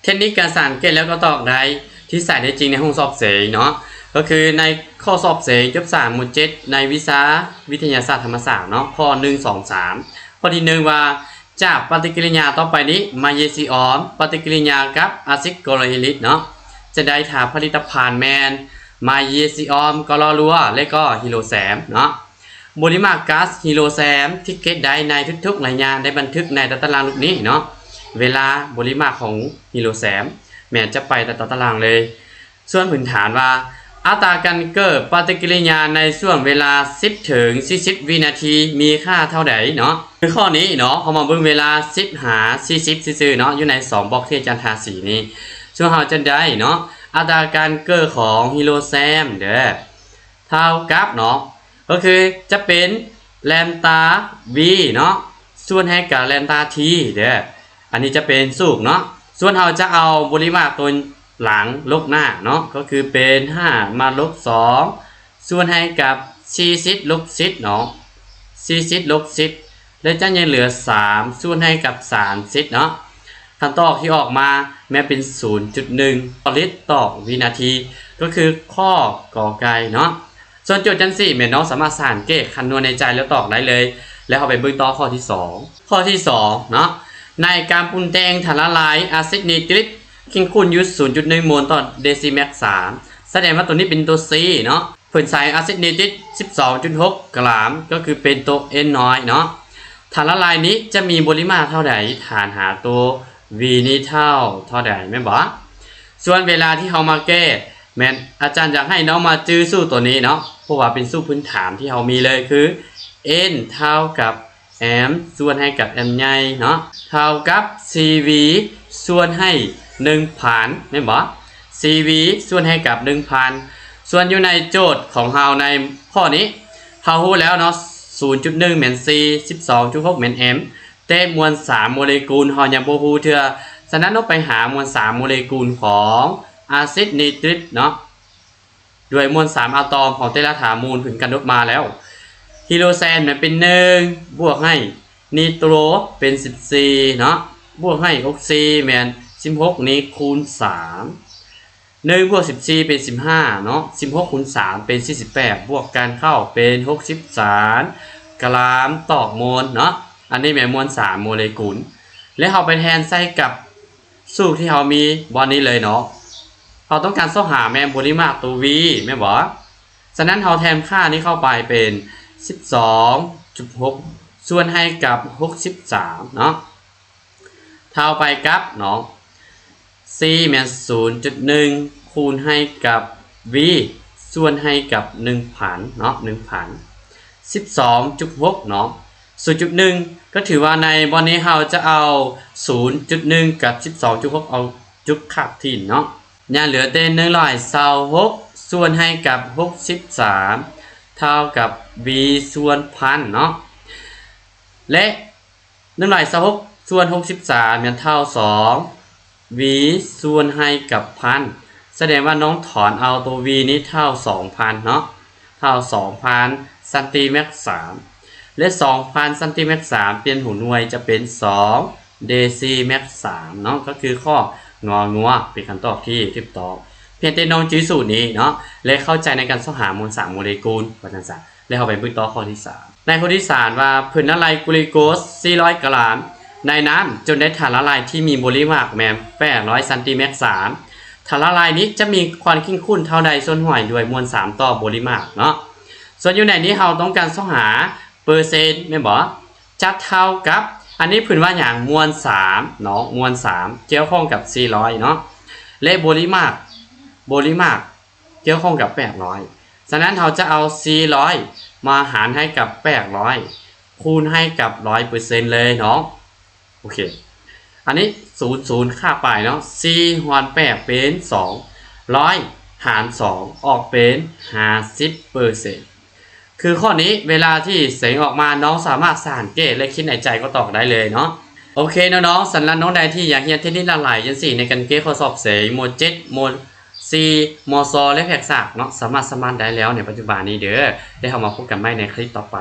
ເທັກນິກການສັງເກດແລ້ວກໍຕອກໄດ້ ທີ່ໃຊ້ໄດ້ຈິງໃນຫ້ອງສອບເສັງເນາະ ກໍຄືໃນຂໍ້ສອບເສັງຈົບສາມ ໝວດເຈັດ ໃນວິຊາວິທະຍາສາດທຳມະຊາດເນາະ ຂໍ້ໜຶ່ງ ສອງ ສາມ ຂໍ້ທີໜຶ່ງວ່າ ຈາກປະຕິກິລິຍາຕໍ່ໄປນີ້ ມາເຢຊີອອມປະຕິກິລິຍາກັບອາຊິດໂຄໂຣເຮລິກເນາະ ຈະໄດ້ຖ້າຜະລິດຕະພັນແມ່ນມາເຢຊີອອມ ກລ ລົວ ແລະກໍຮີໂຣແຊມເນາະ. ບໍລິມາກກາສຮີໂຣແຊມທີ່ເກັບໄດ້ໃນທຸກໆໄລຍະໄດ້ບັນທຶກໃນຕາຕະລາງຮູບນີ້ເນາະ. ເວລາບໍລິມາກຂອງຮີໂຣແຊມແມ່ນຈະໄປຕາຕະລາງເລີຍ. ສ່ວນພື້ນຖານວ່າ ອັດຕາການເກີດປະຕິກິລິຍາໃນຊ່ວງເວລາສິບເຖິງສີ່ສິບວິນາທີມີຄ່າເທົ່າໃດເນາະ? ຄືຂໍ້ນີ້ເນາະ ເຮົາມາເບິ່ງເວລາສິບຫາສີ່ສິບຊື່ໆເນາະ ຢູ່ໃນສອງບລັອກທີ່ອາຈານທາສີນີ້ ສ່ວນເຮົາຈະໄດ້ເນາະ ອັດຕາການເກີດຂອງຮີໂຣແຊມເດີ ເທົ່າກັບເນາະ ກໍຄືຈະເປັນແລມຕາ V ເນາະ ສ່ວນໃຫ້ກັບແລມຕາ T ເດີ. ອັນນີ້ຈະເປັນສູດເນາະ. ສ່ວນເຮົາຈະເອົາບໍລິມາກຕົວຫຼັງລົບໜ້າເນາະ ກໍຄືເປັນຫ້າມາລົບສອງ ສ່ວນໃຫ້ກັບສີ່ສິບລົບສິບເນາະ ສີ່ສິບລົບສິບ ແລະຈະຍັງເຫຼືອສາມ ສ່ວນໃຫ້ກັບສາມສິບເນາະ. ຄຳຕອບທີ່ອອກມາແມ່ນເປັນສູນຈຸດໜຶ່ງຕາລິດຕໍ່ວິນາທີ ກໍຄືຂໍ້ ກ ໄກ່ເນາະ. ສ່ວນໂຈດຈັ່ງຊີ້ແມ່ນນ້ອງສາມາດສັງເກດຄຳນວນໃນໃຈແລ້ວຕອບໄດ້ເລີຍ. ແລ້ວເຮົາໄປເບິ່ງຕໍ່ຂໍ້ທີສອງ. ຂໍ້ທີສອງເນາະ ໃນການປຸງແຕ່ງຖ້າລະລາຍອາຊິດນີຕຣິກເຂັ້ມຂຸ້ນຢູ່ສູນຈຸດໜຶ່ງໂມນຕໍ່ເດຊີແມັກສາມ ສະແດງວ່າຕົວນີ້ເປັນຕົວ C ເນາະ. ເພິ່ນໃຊ້ອາຊິດນີຕຣິກສິບສອງຈຸດຫົກກຣາມ ກໍຄືເປັນຕົວ N ນ້ອຍເນາະ. ຖ້າລະລາຍນີ້ຈະມີບໍລິມາກເທົ່າໃດ? ຖານຫາຕົວ V ນີ້ເທົ່າເທົ່າໃດ ແມ່ນບໍ່? ສ່ວນເວລາທີ່ເຮົາມາແກ້ ແມ່ນອາຈານຢາກໃຫ້ນ້ອງມາຈື່ສູດຕົວນີ້ເນາະ ເພາະວ່າເປັນສູດພື້ນຖານທີ່ເຮົາມີເລີຍ ຄື N ເທົ່າກັບ M ສ່ວນໃຫ້ກັບ M ໃຫຍ່ເນາະ ເທົ່າກັບ C V ສ່ວນໃຫ້ໜຶ່ງພັນ ແມ່ນບໍ່? C V ສ່ວນໃຫ້ກັບໜຶ່ງພັນ. ສ່ວນຢູ່ໃນໂຈດຂອງເຮົາໃນຂໍ້ນີ້ ເຮົາຮູ້ແລ້ວເນາະ ສູນຈຸດໜຶ່ງແມ່ນ C ສິບສອງຈຸດຫົກແມ່ນ M ແຕ່ມວນສາມໂມເລກຸນເຮົາຍັງບໍ່ຮູ້ເທື່ອ. ສະນັ້ນເຮົາໄປຫາມວນສາມໂມເລກຸນຂອງອາຊິດນີຕຣິກເນາະ ດ້ວຍມວນສາມອາຕອມຂອງແຕ່ລະຖານມູນເພິ່ນກຳນົດມາແລ້ວ. ຮີໂຣແຊມແມ່ນເປັນໜຶ່ງ ບວກໃຫ້ນີໂຕຣເປັນສິບສີ່ເນາະ ບວກໃຫ້ອົກຊີແມ່ນສິບຫົກນີ້ຄູນສາມ ໜຶ່ງບວກສິບສີ່ເປັນສິບຫ້າເນາະ ສິບຫົກຄູນສາມເປັນສີ່ສິບແປດ ບວກກັນເຂົ້າເປັນຫົກສິບສາມກຣາມຕໍ່ໂມນເນາະ. ອັນນີ້ແມ່ນມວນສາມໂມເລກຸນ ແລະເຮົາໄປແທນໃສ່ກັບສູດທີ່ເຮົາມີບ່ອນນີ້ເລີຍເນາະ. ເຮົາຕ້ອງການຊອກຫາແມ່ນບໍລິມາກຕົວ V ແມ່ນບໍ່? ສະນັ້ນເຮົາແທນຄ່ານີ້ເຂົ້າໄປເປັນສິບສອງຈຸດຫົກ ສ່ວນໃຫ້ກັບຫົກສິບສາມເນາະ ເທົ່າໄປກັບເນາະ C ແມ່ນສູນຈຸດໜຶ່ງ ຄູນໃຫ້ກັບ V ສ່ວນໃຫ້ກັບໜຶ່ງພັນເນາະ ໜຶ່ງພັນ ສິບສອງຈຸດຫົກເນາະ ສູນຈຸດໜຶ່ງ ກໍຖືວ່າໃນບ່ອນນີ້ເຮົາຈະເອົາສູນຈຸດໜຶ່ງກັບສິບສອງຈຸດຫົກ ເອົາຈຸດຂາດຖິ້ມເນາະ ຍັງເຫຼືອແຕ່ໜຶ່ງຮ້ອຍຊາວຫົກ ສ່ວນໃຫ້ກັບຫົກສິບສາມ ເທົ່າກັບ V ສ່ວນພັນເນາະ ແລະ ໜຶ່ງຮ້ອຍຊາວຫົກ ສ່ວນຫົກສິບສາມແມ່ນເທົ່າສອງ V ສ່ວນໃຫ້ກັບພັນ ສະແດງວ່ານ້ອງຖອນເອົາຕົວ V ນີ້ເທົ່າສອງພັນເນາະ ເທົ່າສອງພັນຊັນຕີແມັກສາມ ແລະ ສອງພັນຊັນຕີແມັກສາມ ປ່ຽນຫົວໜ່ວຍຈະເປັນສອງເດຊີແມັກສາມເນາະ ກໍຄືຂໍ້ ງ ງົວ ເປັນຄຳຕອບທີ່ຖືກຕ້ອງ. ພຽງແຕ່ນ້ອງຈື່ສູດນີ້ເນາະ ແລະ ເຂົ້າໃຈໃນການຊອກຫາມວນສາມໂມເລກຸນ ວ່າຊັ້ນຊະ. ແລ້ວເຮົາໄປເບິ່ງຕໍ່ຂໍ້ທີສາມ. ໃນຂໍ້ທີສາມວ່າ ເພິ່ນລະລາຍກລູໂຄສສີ່ຮ້ອຍກຣາມໃນນ້ຳ ຈົນໄດ້ຖ້າລະລາຍທີ່ມີບໍລິມາກແມ່ນແປດຮ້ອຍຊັນຕີແມັກສາມ ຖ້າລະລາຍນີ້ຈະມີຄວາມເຂັ້ມຂຸ້ນເທົ່າໃດສ່ວນຮ້ອຍດ້ວຍມວນສາມຕໍ່ບໍລິມາກເນາະ. ສ່ວນຢູ່ໃນນີ້ເຮົາຕ້ອງການຊອກຫາເປີເຊັນແມ່ນບໍ່? ຈະເທົ່າກັບ ອັນນີ້ເພິ່ນວ່າຫຍັງ? ມວນສາມເນາະ ມວນສາມກ່ຽວຂ້ອງກັບສີ່ຮ້ອຍເນາະ ແລະ ບໍລິມາກ ບໍລິມາກ ກ່ຽວຂ້ອງກັບແປດຮ້ອຍ ສະນັ້ນເຮົາຈະເອົາສີ່ຮ້ອຍມາຫານໃຫ້ກັບແປດຮ້ອຍ ຄູນໃຫ້ກັບຮ້ອຍເປີເຊັນເລີຍເນາະ. ໂອເຄ ອັນນີ້ສູນ ສູນຄ່າໄປເນາະ ສີ່ຫານແປດເປັນສອງ ຮ້ອຍຫານສອງອອກເປັນຫ້າສິບເປີເຊັນ. ຄືຂໍ້ນີ້ເວລາທີ່ເສັງອອກມາ ນ້ອງສາມາດສັງເກດ ແລະ ຄິດໃນໃຈກໍຕອບໄດ້ເລີຍເນາະ. ໂອເຄເນາະນ້ອງ ສຳລັບນ້ອງໃດທີ່ຢາກຮຽນເທັກນິກຫຼາກຫຼາຍຈັ່ງຊີ້ ໃນການແກ້ຂໍ້ສອບເສັງ ໝວດເຈັດ ໝວດສີ່ ມສ ແລະ ແພກສາກເນາະ ສາມາດສະໝັກໄດ້ແລ້ວໃນປັດຈຸບັນນີ້ເດີ. ແລ້ວເຮົາມາພົບກັນໃໝ່ໃນຄລິບຕໍ່ໄປ.